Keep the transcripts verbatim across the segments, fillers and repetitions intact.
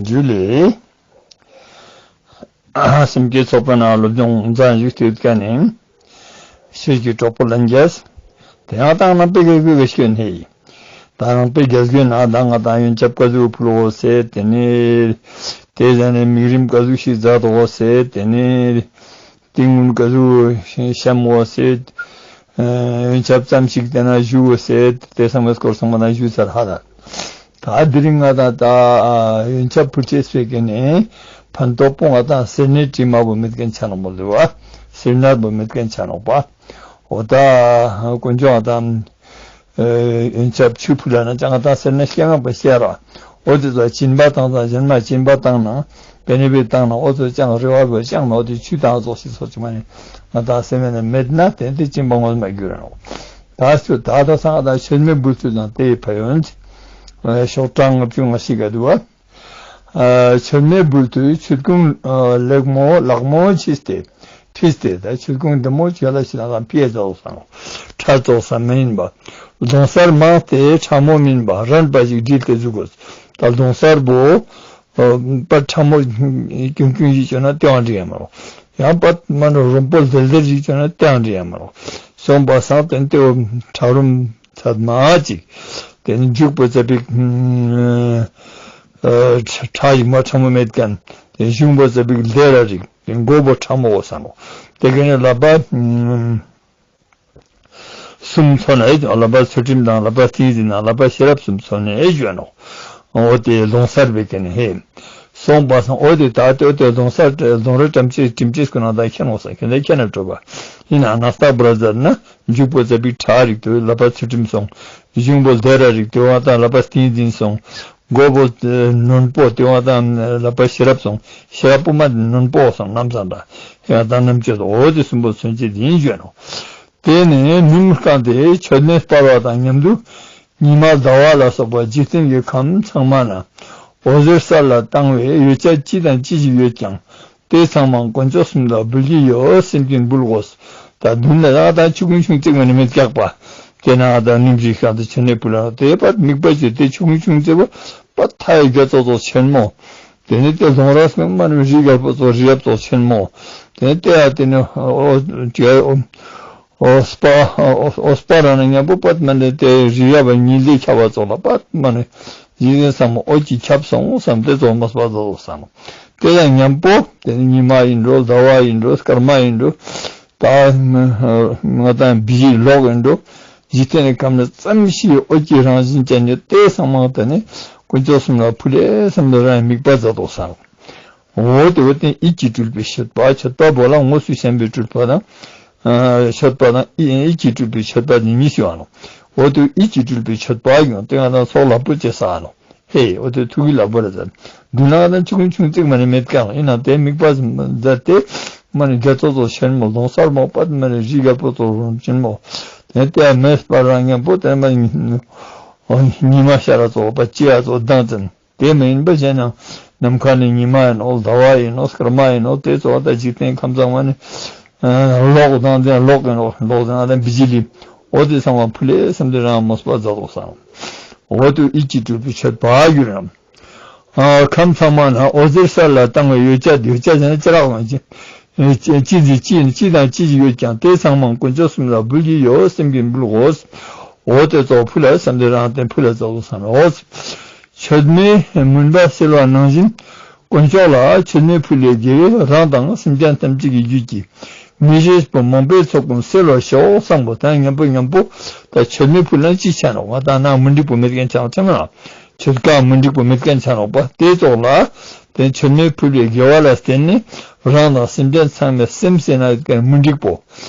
འཇུ་ལེ། སེམས་བསྐྱེད་ཚོགས་པའི་ནང་སློབ་སྦྱོང་མཛད་བཞུགས་དུས་ཀ་ནས། ཤེས་ཀྱི་གྲོགས་པོ་ལྷན་རྒྱས། དེ་ཡང་དང་ན་པའི་དགེ་བསྐོས་ཀྱི་སྐྱོན་ཧེ་ཡིན། ད་རང་པའི་རྒྱལ་སྐྱོན་ན་ད་ང་དང་ཡོན་ཆབ་ཀ་ཟུག་ཕུལ་འོ་ཟེར་དེ་ནས། དེ་ཟ་ནས་མིག་རིམ་ཀ་ཟུག་ཞིག་མཛད་འོ་ཟེར་དེ་ནས། ཏིང་ངུ་ཀ་ཟུག་བཤམས་འོ་ཟེར། ཡོན་ཆབ་ཙམ་ཞིག་དེ་ན་བཞུགས་འོ་ཟེར་དེ་ཚང་མའི་སྐོར་ཚང་མ་ན་བཞུགས་ཚར་ཧ་ད། ད་དེ་རིང་ང་དང་ད་ཡོན་ཆབ་ཕུལ་ཆེས་སྤེལ་མཁན་ནི་ཕན་ཐོགས་པོ་ང་དང་སེར་སྣའི་དྲི་མ་བོ་མེད་མཁན་ཆ་ནོག་པ་ལུ་བ། སེར་སྣ་བོ་མེད་མཁན་ཆ་ནོག་པ། འོ་ད་དཀོན་མཆོག་ང་དང་ཡོན་ཆབ་ཆུ་ཕུལ་ལ་ན་ཅང་ང་དང་སེར་སྣ་སྐྱེ་ངེས་པ་ཤེས་ར། འོ་དེ་ཚོ་སྦྱིན་པ་བཏང་ཙང་གཞན་མ་སྦྱིན་པ་བཏང་ན་པེ་ནེ་པེ་བཏང་ན་འོ་ཚོ་ཅང་རེ་བ་བོ་ཅང་ན་འོ་དེ་ཆུ་དང་ཚོགས་ཤིག་ཚོགས་ཅིག་མ་ནི་ང་དང་སེམས་ནི་མེད་ན་དེ་དེ་སྦྱིན་པ་ངོ་མ་གྱུར་ར་ནོག་ད་སུ་ད་ད་སང་ད་མཆོད་མེ་འབུལ་ཚུལ་དང་དེའི་ཕན་ཡོན། ཤོག་གྲངས་ལྔ་བཅུ་ང་བཞི་ག་དུ་བ། མཆོད་མེ་འབུལ་དུས་མཆོད་ཀོང་ལེགས་མོ་ལག་མོ་ཕྱིས་ཏེ། ཕྱིས་ཏེ་ད་མཆོད་ཀོང་འདི་མོ་ཅོ་ལ་ཞིག་ལ་ཕྱིས་རྫོགས་སམ། ཕྲ་རྫོགས་སམ་མ་ཡིན་པ། གདོང་གསལ་མང་སྟེ་ཕྲ་མོ་མིན་པ་རན་པ་ཞིག་བསྒྲིལ་ཏེ་བཞུགས་དགོས། ད་གདོང་གསལ་པོ། པ་ཕྲ་མོ་ཀུང་ཀུང་ཞིག་བྱོས་ན་ལྟེ་བ་འགྲིག་ཡ་མ་རོ། ཡང་པ་མ་ནོ་རོང་པོ་ལྡེར་ལྡེར་ཞིག་བྱོས་ན་ལྟེ་བ་འགྲིག་ཡ་མ་རོ། སོང་པ་སང་སྟེ་ལྟེ་བ་ཁྲ་རུམ་ཚད་མ་ཅིག་དེ་ནི་འཇུག་པ་ཙ་པིག་ཁྲ་ཡིག་མ་ཕྲ་མོ་མེད་མཁན། དེ་གཞུང་པ་ཙ་པིག་ལྡེ་ར་རིག་དེ་མགོ་བོ་ཕྲ་མོ་འོ་ས་ནོ། དེ་ག་ནི་ལག་པ་གསུམ་ཚོ་ན་ལག་པ་ཚུལ་ཁྲིམས་དང་ལག་པ་སྟེང་འཛིན་དང་ལག་པ་ཤེས་རབ་གསུམ་ཚོ་ནས་ཨེ་བརྗོད་ནོ། འོ་དེ་ལོང་སར་བེ་དེ་ནི་ཧེ། སོང་པ་སང་འོ་དེ་ད་ལྟོས་དེ་ལོང་སར་ལོང་རེ་ཏམ་ཅེ་ཏིམ་ཅེ་སྐུ་ནང་ད་ཁྱེད་ནོ་ས་ཁྱེད་ལ་ཁྱེད་ན་གྲོ་བ། ཡིན་ན་ན་སྟག་བུ་ར་ཛར་ན་འཇུག་པོ་ཙ་པིག་ཁྲ་རིག་ཏུ་ལག་པ་ཚུལ་ཁྲིམས་སོང་། གཞུང་པོ་ལྡེ་ར་རིག་ཏུ་བ་དང་ལག་པ་སྟེང་འཛིན་སོང་། མགོ་བོ་ནོན་པོ་དེ་བ་དང་ལག་པ་ཤེས་རབ་སོང་། ཤེས་རབ་པོ་མ་ནོན་པོ་སོང་རྣམ་བཟང་འདྲ། ཡང་དང་རྣམ་དཔྱོད་འོ་དེ་གསུམ་པོ་མཚོན་བྱེད་ཡིན་བརྗོད་ནོ། དེ་ནས་ནུབ་མོ་སྐང་སྟེ་མཆོད་མེ་སྤར་བ་དང་མཉམ་དུ། ཉི་མ་ཟླ་བ་ལ་སོགས་པ་འཇིག་རྟེན་གྱི་ཁམས་ཚང་མ་ན། འོད་ཟེར་གསལ་ལ་བཏང་བའི་ཡོ་བྱད་ཅི་དང་ཅི་ཞིག་ཡོད་ཀྱང་། དེ་ཚང་མ་དཀོན་མཆོག་གསུམ་ལ་འབུལ་གྱི་ཡོད་སེམས་ཀྱིས་འབུལ་དགོས། ད་མདུན་ལ་ཡང་དང་ཆུ་ཀུན་ཆུང་བརྩེགས་མ་ནི་མི་རྒྱག་པ། དེ་ན་ད་ནུབ་རིའི་ཤང་དུ་མཆོད་མེ་ཕུལ་ལ་དེ་བར་དམིགས་པ་བྱས་ཏེ་ཆུ་ཀུན་ཆུང་བརྩེགས་པ་པ་མཐའ་ཡི་རྒྱ་ཙོག་ཙོག་ཆེན་མོ། དེ་ནས་དེ་ལོང་ར་སེམས་མ་ནི་རི་རྒྱལ་པོ་ཙོག་རི་རབ་ཙོག་ཆེན་མོ། དེ་ནས་དེ་ཡ་དེ་ནི་ཨོ་ཅི་ཨོ། ཨོ་སྤ་ཨོ་ཨོ་སྤ་ར་ན་མཉམ་པོ་པད་མ་ནི་དེ་རི་རབ་ཉི་ཟླའི་ཁྱབ་པ་ཙོག་ལ་པད་མ་ནི་ཡིན་ཟིན་བསམ་མོ་ཨོ་ཅི་ཁྱབ་སོང་བསམ་དེ་ཙོག་མ་སྤ་ཙོག་བསམ་མོ། དེ་ཡང་མཉམ་པོ་དེ་ནི་ཉི་མ་ཡིན་འགྲོ་ཟླ་བ་ཡིན་འགྲོ་སྐར་མ་ཡིན་འགྲོ། ད་ང་དང་བི་ལོག་ཡིན་འགྲོ། འཇིག་རྟེན་ནི་ཁམས་ནི་ཙམ་ཞིག་ཨོ་ཅི་རང་བཞིན་ཅན་ནི་དེ་ཚང་མ་དེ་ནི་དཀོན་མཆོག་གསུམ་ལ་ཕུལ་ལེ་བསམ་དུ་རང་དམིགས་པ་མཛད་དོ་བསམ། འོ་དེ་འོ་དེ་ཡིད་ཀྱིས་སྤྲུལ་པའི་མཆོད་པ་མཆོད་པ་བོ་ལ་དངོས་སུ་བཤམས་པའི་སྤྲུལ་པ་དང་། མཆོད་པ་དང་ཡིད་ཀྱིས་སྤྲུལ་པའི་མཆོད་པ་དེ་གཉིས་སུ་ཡང་ལོ། འོ་དེ་ཡིད་ཀྱིས་སྤྲུལ་པའི་མཆོད་པ་ཡང་དེ་ང་དང་ཚོགས་ལ་པོ་ཅེ་ས་ལོ། ཧེ་འོ་དེ་ཐུགས་ཀྱི་ལ་པོ་ར་ཟེར། མདུན་ལ་ང་དང་ཆུ་ཀུན་ཆུང་བརྩེགས་མ་ནི་མེད་ཀྱང་ཡིན་ན་དེ་དམིགས་པ་མཛད་དེ། མ་ནི་རྒྱ་ཙོག་ཙོག་ཆེན་མོ་ལོང་སར་མོ་པད་མ་ནི་རི་རྒྱལ་པོ་ཙོག་རོང་ཆེན་མོ། དེ་དེ་མེ་སྤར་རང་མཉམ་པོ་དེ་མ་ཉི་མ་ཤར་ར་ཙོག་པ་ཅི་ཡ་ཙོག་ལྡང་ཙམ། དེ་མ་ཡིན་པ་གཞན་ཡང་ནམ་མཁའ་ནི་ཉི་མ་ཡིན་ནོ་ཟླ་བ་ཡིན་ནོ་སྐར་མ་ཡིན་ནོ་དེ་ཚོ་ད་འཇིག་རྟེན་ཁམས་ཚང་མ་ནི་གློག་དང་ལྡན་གློག་ཡིན་ནོ་གློག་དང་ལྡན་བི་ཇི་ལི་འོ་དེ་ཚང་མ་ཕུལ་ལེ་བསམ་དུ་རང་མོས་པ་མཛད་དོ་བསམ། འོ་དུ་ཡིད་ཀྱིས་སྤྲུལ་པའི་མཆོད་པ་གྱུར་རམ། ཁམས་ཚང་མ་ན་འོད་ཟེར་གསལ་ལ་བཏང་བའི་ཡོ་བྱད་ཡོ་བྱད་ཟེར་ན་ཅི་རག་དང་ཅི། ཅི་ཅི་ཅི་དང་ཅི་ཞིག་ཡོད་ཀྱང་དེ་ཚང་མ་དཀོན་མཆོག་གསུམ་ལ་འབུལ་གྱི་ཡོད་སེམས་ཀྱིས་འབུལ་དགོས། འོ་དེ་ཚོ་ཕུལ་ལ་བསམ་དེ་རང་བསྟན་ཕུལ་ལ་ཚོགས་སུ་བསམ་རོགས། མཆོད་མེ་མུན་པ་སེལ་བ་ནང་བཞིན། དཀོན་མཆོག་ལ་མཆོད་མེ་ཕུལ་ལས་དགེ་བས་རང་དང་སེམས་ཅན་ཐམས་ཅད་ཀྱི་རྒྱུད་ཀྱི་མི་ཤེས་པ་མུན་པའི་ཚོགས་ཀུན་སེལ་བར་ཤོག་བསམ་པ་དང་མཉམ་པོ་མཉམ་པོ་ད་མཆོད་མེ་ཕུལ་ན་ཅི་བྱ་ནོག་ང་དང་ན་མི་འགྲིག་པོ་མེད་མཁན་ཆང་ཆང་ན་མཆོད་ཀ་མི་འགྲིག་པོ་མེད་མཁན་ཆང་ནོག་པ་དེ་ཚོགས་ལ་དེ་མཆོད་མེ་ཕུལ་བའི་དགེ་བ་ལ་བརྟེན་ནས་རང་དང་སེམས་ཅན་ཚང་མའི་སེམས་ཟེར་ན་ཡོད་མཁན་མི་འགྲིག་པོ།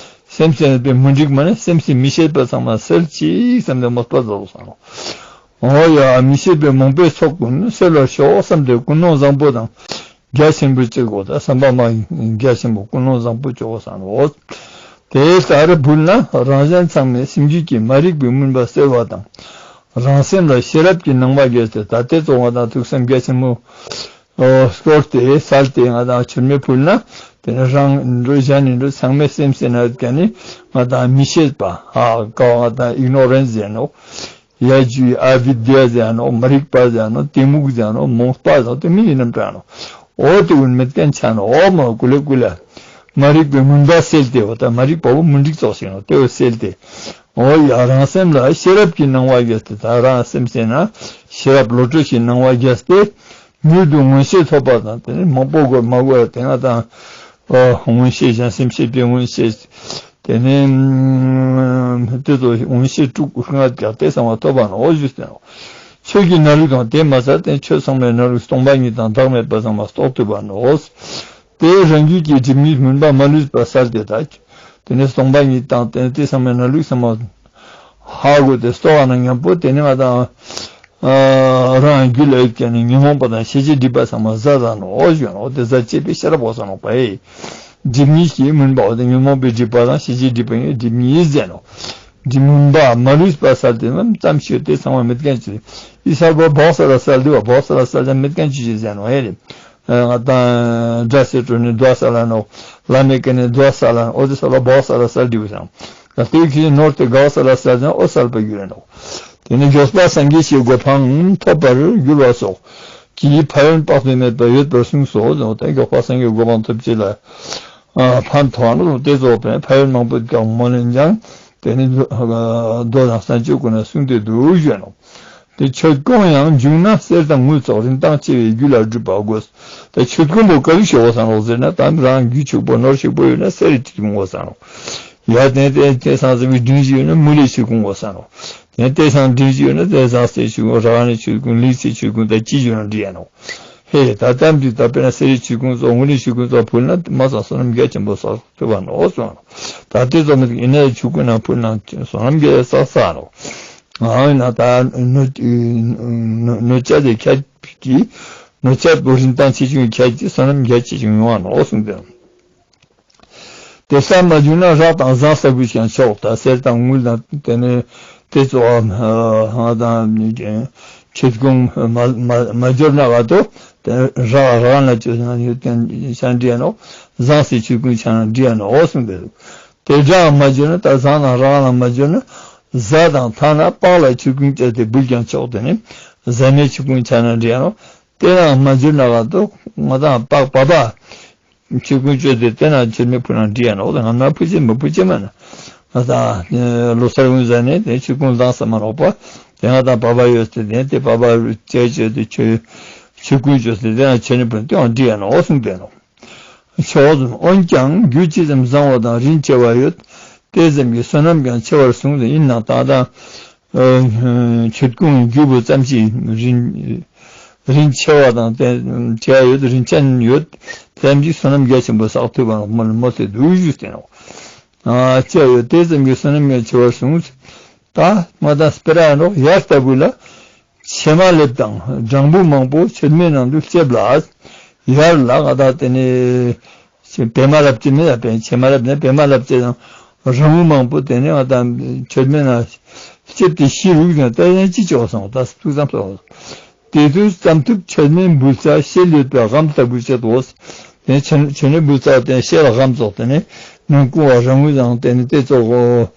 སེམས་ཟེར་ན་དེ་མི་འགྲིག་མ་ནི་སེམས་སི་མི་ཤེས་པ་ཚང་མ་སེལ་ཅིག་བསམ་པའི་མོས་པ་རྫོགས་སོང་། འོ་ཡ་མི་ཤེས་པའི་མུན་པའི་ཚོགས་ཀུན་སེལ་བར་ཤོག་བསམ་སྟེ་ཀུན་སློང་བཟང་པོ་དང་རྒྱ་ཆེན་པོ་བྱེད་དགོས་ད་བསམ་པ་མ་རྒྱ་ཆེན་པོ་ཀུན་སློང་བཟང་པོ་བྱོས་བསམ་འོ། དེ་ལྟར་ཕུལ་ན་རང་གཞན་ཚང་མའི་སེམས་རྒྱུད་ཀྱི་མ་རིག་པའི་མུན་པ་སེལ་བ་དང་། རང་སེམས་ལ་ཤེས་རབ་ཀྱི་སྣང་བ་རྒྱས་ཏེ་ད་ལྟའི་གཙོ་བོ་དང་ཐུགས་བསམ་རྒྱ་ཆེན་མོ། ཨོ་སྐོར་ཏེ་སལ་ཏེ་ང་དང་མཆོད་མེ་ཕུལ་ན་དེ་ནི་རང་འགྲོ་གཞན་ནི་འགྲོ་ཚང་མའི་སེམས་ཟེར་ན་ཀ་ནི་ང་དང་མི་ཤེས་པ་ཧ་ཀ་བ་ང་དང་ཨིག་ནོ་རེན་སི་ཟེར་ནོ། ཡ་ཇུ་ཨ་བི་དྷྱ་ཟེར་ནོ། མ་རིག་པ་ཟེར་ནོ། གཏི་མུག་ཟེར་ནོ། རྨོངས་པ་ཟེར་ནོ། དེ་མིན་གྱི་རྣམ་གྲངས་ནོ། འོ་དེ་ཀུན་མེད་མཁན་ཆ་ནོ། འོ་མ་ཀུ་ལེ་ཀུ་ལེ། མ་རིག་པའི་མུན་པ་སེལ་ཏེ། འོ་ད་མ་རིག་པ་བོ་མུན་རིག་ཙོགས་ཤིག་ནོ། དེ་བོ་སེལ་ཏེ། འོ་ཡ་རང་སེམས་ལ་ཤེས་རབ་ཀྱི་སྣང་བ་རྒྱས་ཏེ། ད་རང་སེམས་ཟེར་ན་ཤེས་རབ་བློ་གྲོས་ཀྱི་སྣང་བ་རྒྱས་ཏེ། མྱུར་དུ་མངོན་ཤེས་ཐོབ་པ་དང་། དེ་ནི་མང་པོ་དགོས་མ་དགོས་དེ་ང་དང་། ཨ། མངོན་ཤེས་བྱང་སེམས་ཤེས་པའི་མངོན་ཤེས། དེ་ནས་དེ་ཚོ་མངོན་ཤེས་དྲུག་ལྔ་བརྒྱ་དེ་ཚང་མ་ཐོབ་པ་ནོ། འོ་ཞུས་ཏེ་ནོ། ཆོས་ཀྱི་གནས་ལུགས་དང་དེ་མ་ཟད་དེ་ཆོས་ཚང་མའི་གནས་ལུགས་སྟོང་པ་ཉིད་དང་བདག་མེད་པ་ཚང་མ་རྟོགས་ཐུབ་པ་ནོ། དེ་རང་རྒྱུད་ཀྱི་སྒྲིབ་གཉིས་མུན་པ་མ་ལུས་པ་བསལ་ཏེ་ད། དེ་ནས་སྟོང་པ་ཉིད་དང་དེ་དེ་ཚང་མའི་གནས་ལུགས་ཚང་མ་ཧ་གོ་སྟེ་རྟོགས་པ་ན་མཉམ་པོ་དེ་ནི་ང་དང་། ཨ། རང་རྒྱུད་ལ་ཡོད་ཀྱང་ནི་ཉོན་མོངས་པ་དང་ཤེས་བྱའི་སྒྲིབ་པ་ཚང་མ་ཟད་ཟ་ནོ་ཞུ་ནོ། དེ་ཟད་བཅས་པའི་ཤེས་རབ་འོ་ས་ནོ་པའི། སྒྲིབ་གཉིས་ཀྱི་མུན་པ་འོ་དེ་ཉོན་མོངས་པའི་སྒྲིབ་པ་དང་ཤེས་བྱའི་སྒྲིབ་པ་ཡིན་སྒྲིབ་གཉིས་ཟད་ནོ། སྒྲིབ་མུན་པ་མ་ལུས་པ་བསལ་ཏེ་ནམ་ཙམ་ཤོད་དེ་ཚང་མ་མེད་མཁན་ཅིག་ཡི་སར་བ་བོག་ས་ལ་བསལ་དུ་བ་བོག་ས་ལ་བསལ་ཏེ་མེད་མཁན་ཅིག་ཅིག་ཟད་ནོ་ཨེ་རེད། ང་དང་དགྲ་སེ་གྲོ་ནས་རྡོ་ས་ལ་ནོ། ལ་མེ་ཀ་ནས་རྡོ་ས་ལ་ནོ། འོ་དེ་ས་ལ་བོག་ས་ལ་བསལ་དུ་བ་སང་། ད་ལྟའི་ཁྱེད་ནོར་དེ་དགའ་ས་ལ་བསལ་ཙང་འོ་བསལ་པ་ཡོད་རེད་ནོ། དེ་ནི་མགྱོགས་པ་སངས་རྒྱས་ཀྱི་གོ་འཕང་ཐོབ་པར་འགྱུར་བ་སོགས་ཀྱི་ཕན་ཡོན་དཔག་ཏུ་མེད་པ་ཡོད་པར་གསུངས་སོ། དེ་མགྱོགས་པ་སངས་རྒྱས་གོ་འཕང་ཐོབ་ཅེས་ལ་ཕན་ཐོགས་ནོ་དེ་ཚོ་ཕན་ཡོན་མང་པོ་ཀྱང་མོ་ལེན་ཀྱང་དེ་ནི་མདོ་དང་བསྟན་བཅོས་ཀུན་ན་གསུངས་ཏེ་འདུག་ཞུ་ནོ། དེ་ཆོད་སྐོང་ཡང་འབྱུང་ན་གསེར་དང་དངུལ་སོགས་རིན་ཐང་ཆེ་བའི་རྒྱུ་ལ་སྒྲུབ་པ་དགོས། དེ་ཆོད་སྐོང་པོ་ག་རེ་ཞོག་བསམ་རོགས་ཟེར་ན་དམ་རང་རྒྱུ་ཕྱུག་པོ་ནོར་ཕྱུག་པོ་ཡོད་ན་གསེར་རི་ཆོད་སྐོང་དགོས་བསམ་རོགས། ཡ་དེ་དེ་དེ་སང་ཟེར་བའི་སྒྲིང་གཞི་ཡོད་ན་དངུལ་ལས་ཆོད་སྐོང་དགོས་བསམ་རོགས། དེ་དེ་སང་སྒྲིང་གཞི་ཡོད་ན་དེ་ཟངས་གསེར་ཆོད་སྐོང་རག་ནས་ཆོད་སྐོང་ལིག་སེ་ཆོད་སྐོང་དེ་ཅི་ཡོད་ན་འདྲི་ཡ་ནོ། ཧེ་ད་དམ་དུས་ད་དཔེར་ན་གསེར་རི་ཆོད་སྐོང་སོགས་དངུལ་ལས་ཆོད་སྐོང་སོགས་ཕུལ་ན་མ་ཚང་བསོད་ནམས་རྒྱ་ཆེན་པོ་སོགས་ཐོབ་པ་ནོ་གསུངས་རོགས། ད་དེ་ཚོ་མི་ཡིན་ན་ཆོད་སྐོང་ན་ཕུལ་ན་བསོད་ནམས་རྒྱ་ས་ས་རོགས། ང་ཡིན་ན་ད་ནོ་ནོ་ཅ་དེ་ཁྱད་ཀྱི་ནོ་ཅ་པོ་རིན་ཐང་ཆེ་ཆུང་ཁྱད་ཀྱི་བསོད་ནམས་རྒྱ་ཆེ་ཆུང་ཡོང་བ་ནོ་གསུངས་ཏེ། དེ་ས་མ་བྱུང་ན་རག་དང་ཟངས་ལྟ་བུ་ཞིག་ཆོག་ད་གསེར་དང་དངུལ་དང་དེ་ནས་དེ་ཚོ་ང་དང་ཆོད་སྐོང་མ་མ་མ་འབྱོར་ན་ག་དོ་དེ་རག་རག་ན་ཆོད་ན་ཡོད་ཀྱང་ཆ་འདྲི་ཡ་ནོ། ཟངས་སི་ཆོད་སྐོང་ཆ་ན་འདྲི་ཡ་ནོ་གསུངས་ཏེ། དེ་འདྲའང་མ་བྱུང་ན་ད་ཟངས་དང་རག་ལ་མ་བྱུང་ན་གཟའ་དང་ཐ་ན་པགས་ལ་ཆོད་སྐོང་བྱས་ཏེ་འབུལ་ཀྱང་ཆོག་དེ་ནི་གཟའ་མའི་ཆོད་སྐོང་ཆ་ན་འདྲི་ཡ་ནོ། དེ་ཡང་མ་བྱུང་ན་ག་དོ་ང་དང་པགས་པ་པ་ཆོད་སྐོང་བྱས་ཏེ་དེ་ན་མཆོད་མེ་ཕུལ་ན་འདྲི་ཡ་ནོ། ང་ན་ཕུལ་ཅེས་མ་ཕུལ་ཅེས་མ་ན་ང་དང་ལོ་གསར་དགུན་གཟའ་ནས་དེ་ཆོད་སྐོང་བཏང་ས་མ་ནོག་པ། དེ་ང་དང་པགས་པ་ཡོད་ཚེ་དེ་དེ་པགས་པ་བཅས་བྱས་ཏེ་ཆོད་ཆོད་སྐོང་བྱས་ཏེ་དེ་ན་མཆོད་མེ་ཕུལ་ན་དེ་ཡང་འདྲི་ཡ་ནོ་གསུངས་ཏེ་ནོ། ཆོག་ཙམ། འོན་ཀྱང་རྒྱུ་ཇི་ཙམ་བཟང་བ་དང་རིན་ཆེ་བ་ཡོད། དེ་ཙམ་གྱིས་བསོད་ནམས་ཀྱང་ཆེ་བར་གསུངས་ཏེ་ཡིན་ནའང་ད་ལྟ་ཆོད་སྐོང་རྒྱུ་བོ་ཙམ་ཞིག་རིན་རིན་ཆེ་བ་དང་དེ་ཆེ་བ་ཡོད་རིན་ཆེན་ཡོད་ཙམ་གྱིས་བསོད་ནམས་རྒྱ་ཆེན་པོ་བསགས་ཐུབ་པ་མོ་མོ་ཚེ་འདུག་ཞུས་ཏེ་ནོ། ཨ་ལྕེ་ཡོད་དེ་ཙམ་གྱིས་བསོད་ནམས་ཀྱང་ཆེ་བར་གསུངས། ད་ང་དང་སྤེ་ར་ནོ་ཡར་ལྟ་བུ་ལ། ཕྱེ་མ་ལེབ་དང་སྦྲང་བུ་མང་པོ་མཆོད་མེ་ནང་དུ་བསླེབས་ལ། ཡར་ལ་ང་དང་དེ་ནས་བེ་མ་ལབ་ཅེས་མེད་ལ་བེ་ཕྱེ་མ་ལེབ་ནས་བེ་མ་ལབ་ཅེས་དང་སྦྲང་བུ་མང་པོ་དེ་ནས་ང་དང་མཆོད་མེ་ནང་བསླེབས་ཏེ་ཤི་རུག་ཀྱང་ད་ཡང་ཅི་ཆོག་སོང་ད་ཐུགས་བསམ་སོང་། དེ་དུས་བསམ་ཐུབ་མཆོད་མེ་འབུལ་ས་ཤེལ་ཡོད་པའི་སྒམ་ལྟ་བུ་བྱེད་དོ། དེ་མཆོད་མཆོད་མེ་འབུལ་ས་དེ་ཤེལ་སྒམ་ཙོགས་དེ་ནས་ནང་ཁུང་བ་རང་ངོས་དང་དེ་ནས་དེ་ཙོགས།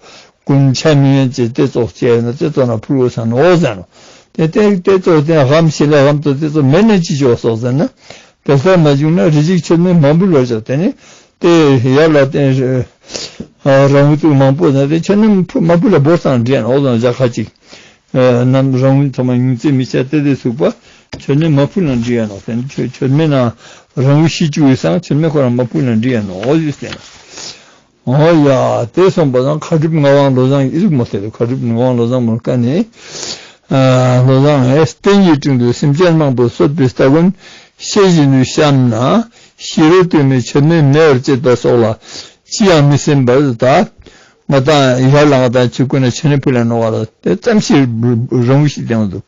ཀུན་ཆ་མི་ཡོན་ཅེས་དེ་ཙོགས་བྱས་ན་དེ་ཙོགས་ན་ཕུལ་བ་ས་ནོ་ཟེར་ནོ། དེ་དེ་དེ་ཙོགས་དེ་སྒམ་ཤེལ་ལ་སྒམ་ཙོགས་དེ་ཙོགས་མེད་ན་ཅི་ཆོག་སོགས་ཟེར་ན། དེ་ལྟར་མ་བྱུང་ན་རེ་ཞིག་མཆོད་མེ་མ་འབུལ་བར་བྱ། དེ་ནི་དེ་ཡར་ལ་བརྟེན་རང་འུ་ཐུག་མང་པོ་ན་དེ་མཆོད་མེ་མ་འབུལ་ལ་བོར་སང་འདྲེན་འོ་ཟང་བཞག་ཁ་ཅིག་ནམ་རང་འུ་ཐོག་མ་ཉུང་ཙེ་མི་བྱ་དེ་དེ་ཚུགས་པ་མཆོད་མེ་མ་ཕུལ་ན་འདྲི་ཡ་ནོ། དེ་ནི་མཆོད་མེ་ན་རང་འུ་ཤི་བཅུག་ཡོད་སང་མཆོད་མེ་ཁོ་རང་མ་ཕུལ་ན་འདྲི་ཡ་ནོ་འོ་ཟིག་ཟེར་ན། འོ་ཡ། དེ་སོང་པ་དང་མཁའ་གྲུབ་ངག་དབང་བློ་བཟང་ཨི་རིག་མོ་ཟེར་མཁའ་གྲུབ་ངག་དབང་བློ་བཟང་མོར་བཀའ་ནས། བློ་བཟང་ངས་རྟེན་གྱི་དྲུང་དུ་སེམས་ཅན་མང་པོ་གསོད་པའི་སྟ་གོན་ཤེས་བཞིན་དུ་བཤམས་ན་ཤི་རོ་སྟོན་མི་མཆོད་མེ་མེ་བར་བཅད་པ་སོགས་ལ་ཅི་ཡང་མི་སེམས་པར་ད། ང་དང་ཡར་ལ་ང་དང་ཆོས་སྐུ་ན་ཆོས་ནི་ཕུལ་ལ་ནོ་བ་ལ་དེ་ཙམ་ཞིག་རང་ངོ་ཤི་དེ་ཡོང་འདུག་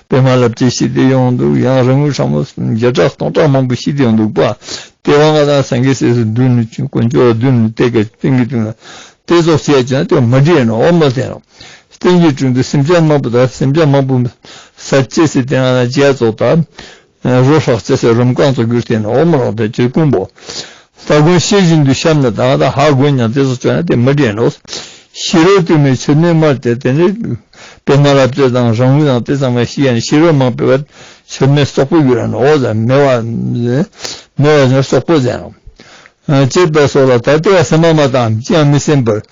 པད་མ་ལབ་ཅེས་ཤི་དེ་ཡོང་འདུག་ཡང་རང་ངོ་ཧྲ་མོ་བརྒྱ་ཕྲག་སྟོང་ཕྲག་མང་པོ་ཤི་དེ་ཡོང་འདུག་པ། དེ་བ་ང་དང་སངས་རྒྱས་སྲས་སུ་བདུན་ནི་དཀོན་མཆོག་བདུན་ནི་གཏད་ཀ་སྟེང་གི་དུས་ན་དེ་ཚོ་བཤད་ཀྱང་དེ་མ་འདྲེས་ནོ་འོ་མ་ཟེར་ནོ། རྟེན་གྱི་དྲུང་དུ་སེམས་ཅན་མང་པོ་དང་སེམས་ཅན་མང་པོ་ཟ་ཅེས་སི་སྟེང་ན་རྒྱ་ཚོགས་དང་རོ་ཧྲག་ཅེས་སི་རོམ་གང་ཚོ་གུར་སྟེང་ན་འོ་མ་རོགས་དེ་ཆོས་ཀུན་པོ། སྟ་གོན་ཤེས་བཞིན་དུ་བཤམས་ན་ད་ང་དང་ཧ་གོ་ཉང་དེ་ཚོ་བཅོས་ན་དེ་མ་འདྲེས་ནོ། ཤི་རོ་དུ་མའི་མཆོད་མེ་དམར་དེ་དེ་ནི་པདྨ་རབ་རྩེ་དང་རང་བུ་དང་དེ་ཚང་མ་ཤི་ཡ་ནི་ཤི་རོ་མང་པོའི་བར་མཆོད་མེ་སོག་པོ་ཡོད་ར་ནོ་ཟ་མེ་བ་མེ་བ་ནི་སོག་པོ་ཟེར་ནོ། ཅེས་པ་སོགས་ལ་ད་ལྟ་བ་སེམས་པ་མ་དང་ཅི་ཡང་མི་སེམས་པར།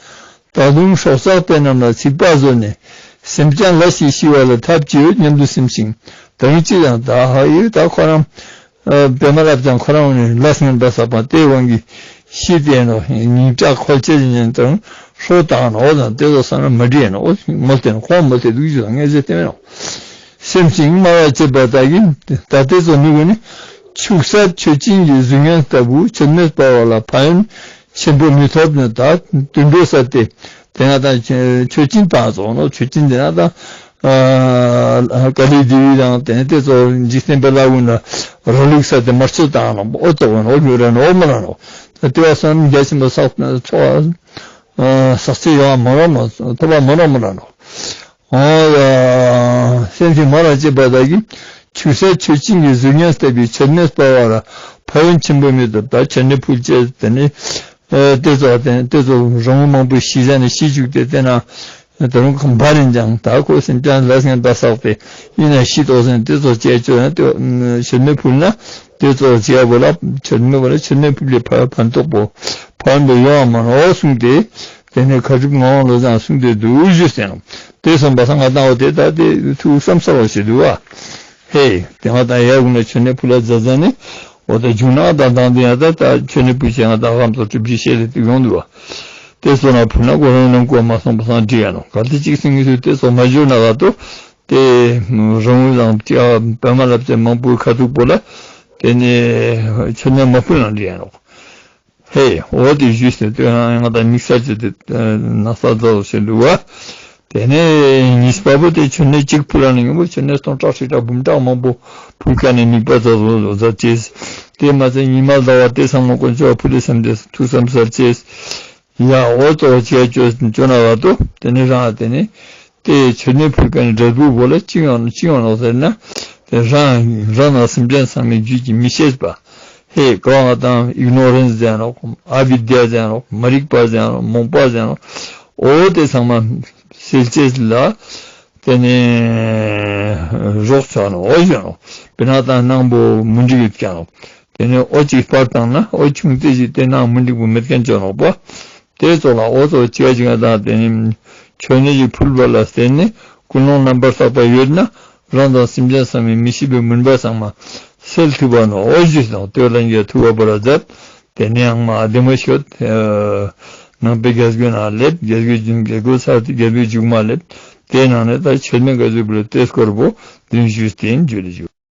ད་དུང་སྲོག་ཆགས་དེ་རྣམས་ལ་ཚིག་པ་བཟོ་ནས་སེམས་ཅན་ལ་ཞིག་ཤི་བ་ལ་ཐབས་ཅི་ཡོད་སྙམ་དུ་སེམས་ཤིང་དེ་རིང་ཅི་ཡང་ད་ཧ་ཡོད་ད་ཁོ་རང་། ཨ་པདྨ་རབ་འབྱམས་ཁོ་རང་ནི་ལས་ངན་པ་བསགས་པ་དེའི་དབང་གིས་ཤི་སྟེ་ནོ་ཉིན་ཀྲག་ཁོལ་ཆེ་ཉན་དང་ཧྲོ་དང་ནོ་དང་དེ་ཚོ་བསམ་ན་མ་འགྲིག་ནོ་མོ་དེ་ནོ་ཁོང་མོ་དེ་དུག་ཅུ་དང་ངས་ཟེར་དེ་མེད་ནོ། སེམས་ཤིང་སྨྲ་བར་བྱེད་པ་དག་གིས་ད་དེ་ཚོ་མི་དགོས་ནི་ཕྱུགས་སར་མཆོད་སྦྱིན་གྱི་གཟུགས་བརྙན་ལྟ་བུ་མཆོད་མེ་སྤར་བ་ལ་ཕན་ཡོན་ཆེན་པོ་མི་ཐོབ་ནི་ད་དུད་འགྲོ་ས་དེ་དེ་ན་ད་མཆོད་སྦྱིན་བཏང་སོང་ནོ་མཆོད་སྦྱིན་དེ་ན་ད། ཀ་ལི་དེ་བི་དང་དེ་ནས་དེ་ཚོ་འཇིག་རྟེན་པའི་ལྷ་ཀུན་ལ་རོ་ལུག་ས་དེ་དམར་མཆོད་བཏང་ནོ་ཨོ་ཙོག་ནོ་ཨོ་ཉོ་ར་ནོ་ཨོ་མ་ར་ནོ། ད་དེ་བ་སོང་རྒྱ་ཆེན་པོ་སག་ཚོགས་སག་ཚེ་ཡོང་བ་མ་རོ་མ་ཐོབ་པ་མ་རོ་མ་ར་ནོ། ཨོ་ཡ། སེམས་ཤིང་སྨྲ་བར་བྱེད་པ་དག་གིས་ཕྱུགས་སར་མཆོད་སྦྱིན་གྱི་གཟུགས་བརྙན་ལྟ་བུའི་མཆོད་མེ་སྤར་བ་ལ་ཕན་ཡོན་ཆེན་པོ་མི་ཐོབ་ད་མཆོད་མེ་ཕུལ་བྱས་དེ་ནི། ཨེ་དེ་ཚོ་དེ་དེ་ཚོ་རང་མང་པོ་ཤི་ཟ་ནས་ཤི་བཅུག་སྟེ་དེ་ན་དེ་རང་གང་བ་རིན་ཀྱང་ད་ཁོ་སེམས་ཅན་ལས་ངན་པ་བསགས་ཏེ་ཡིན་ན་ཤི་ཏོག་ཟེར་དེ་ཚོ་བྱས་བཅོས་ན་དེ་མཆོད་མེ་ཕུལ་ན་དེ་ཚོ་བྱས་པོ་ལ་མཆོད་མེ་བ་ལ་མཆོད་མེ་ཕུལ་ལས་ཕ་ཕན་ཐོགས་པོ་ཕན་པོ་ཡོང་བ་མ་ནོ་གསུངས་ཏེ་དེ་ནས་མཁའ་སྤྱོད་ངག་དབང་བློ་བཟང་གསུངས་ཏེ་འདུག་ཞུས་ཟེར་ནོ། དེ་གསུངས་པ་སང་ང་དང་འོ་དེ་ད་དེ་ཐུགས་བསམ་ས་བ་ཞིག་འདུག་བ། ཧེ། དེ་ང་དང་ཡར་དགུང་ལ་མཆོད་མེ་ཕུལ་ལ་མཛའ་མཛའ་ནི། འོ་ད་རྒྱུ་ནག་དང་དང་དེ་ཡང་ད་ད་མཆོད་མེ་ཕུལ་བྱས་ང་དང་ལམ་སོགས་གྲུབ་རྒྱུ་བཤད་ལེ་དུ་ཡོང་འདུག་བ། དེ་སོང་ན་ཕུལ་ན་གོ་རང་ནང་གོ་མ་སོང་པ་སང་འགྲིག་ཡ་ནོ། ག་དེ་གཅིག་སེང་གེ་སུ་དེ་སོགས་མ་བརྗོད་ན་ག་ཏོ། དེ་རང་དབང་དང་ཅི་ཨ་པདྨ་རབ་རྩེ་མང་པོའི་ཁ་ཐུག་པོ་ལ། དེ་ནས་མཆོད་མེ་མ་ཕུལ་ན་འགྲིག་ཡ་ནོ། ཧེ། འོ་དེ་ཞུས་ཟེར་དུས་ང་དང་དམིགས་བསལ་གྱི་དེ་ན་ས་རྫོགས་བྱེད་འདུག་བ། དེ་ནས་གཉིས་པ་པོ་དེ་མཆོད་མེ་གཅིག་ཕུལ་ལ་ནི་ཡིན་པོ་མཆོད་མེ་སྟོང་ཕྲག་ཁྲི་ཕྲག་འབུམ་ཕྲག་མང་པོ་ཕུལ་ཁ་ནས་དམིགས་པ་རྫོགས་རྫོགས་རྫོགས་བྱས། དེ་མ་ཚད་ཉི་མ་ཟླ་བ་དེ་ཚང་མ་དཀོན་མཆོག་ཕུལ་ལེ་བསམ་སྟེ་ཐུགས་བསམ་གསལ་བྱས། ཡ་འོ་ཙོག་བྱས་བཅོས་བཅོ་ན་བ་དོ་དེ་ནས་རང་དེ་ནས་དེ་མཆོད་མེ་ཕུལ་ཁ་ནས་འབྲས་བུ་བོ་ལ་ཅི་ཡོང་ཅི་ཡོང་ལོག་ཟེར་ན། དེ་རང་རང་དང་སེམས་ཅན་ཚང་མའི་རྒྱུད་ཀྱི་མི་ཤེས་པ། ཧེ་གོ་ང་དང་ཨིག་ནོ་རེན་སི་ཟེར་ནོ། ཨ་བི་དྷྱ་ཟེར་ནོ། མ་རིག་པ་ཟེར་ནོ། རྨོངས་པ་ཟེར་ནོ། འོ་དེ་ཚང་མ་སེལ་ཅེས་ལ། དེ་ནས་རོགས་ཆོག་ནོ་འོ་ཞོན་ནོ། དཔེར་ན་དང་སྣང་བོ་མུན་འདྲི་ཡོད་ཀྱང་ནོ། དེ་ནས་འོ་གཅིག་སྤར་བཏང་ན་འོ་ཆུང་ཙེ་ཞིག་དེ་སྣང་མུན་འདྲི་བོ་མེད་མཁན་ཆོག་ནོ་པ། དེ་ཚོ་ལ་འོ་ཚོ་བྱེད་ཅིག་དང་དེ་ནི་མཆོད་གནས་ཀྱི་ཕུལ་བ་ལ་བརྟེན་ནས་ཀུན་སློང་རྣམ་པར་དག་པ་ཡོད་ན་རང་དང་སེམས་ཅན་ཚང་མའི་མི་ཤེས་པའི་མུན་པ་ཚང་མ་སེལ་ཐུབ་པ་ནོ། འོ་ཞུས་དང་དེ་ལ་ངས་ཐུགས་ཕོག་པར་མཛད། དེ་ནས་ཡང་མ་བདེ་མོ་ཤོད། ནང་པའི་རྒྱལ་སྒོའི་ནང་སླེབས། རྒྱལ་སྒོའི་རྒྱལ་སྒོ་ཚར་ཏེ་རྒྱལ་པོའི་མཇུག་མ་སླེབས། དེའི་ནང་ནས་ད་མཆོད་མེ་ག་ཚོད་བུ་ལ་ཏེ་སྐོར་པོ་འདིར་ཞུས་ཏེ་འཇུ་ལེ་འཇུ།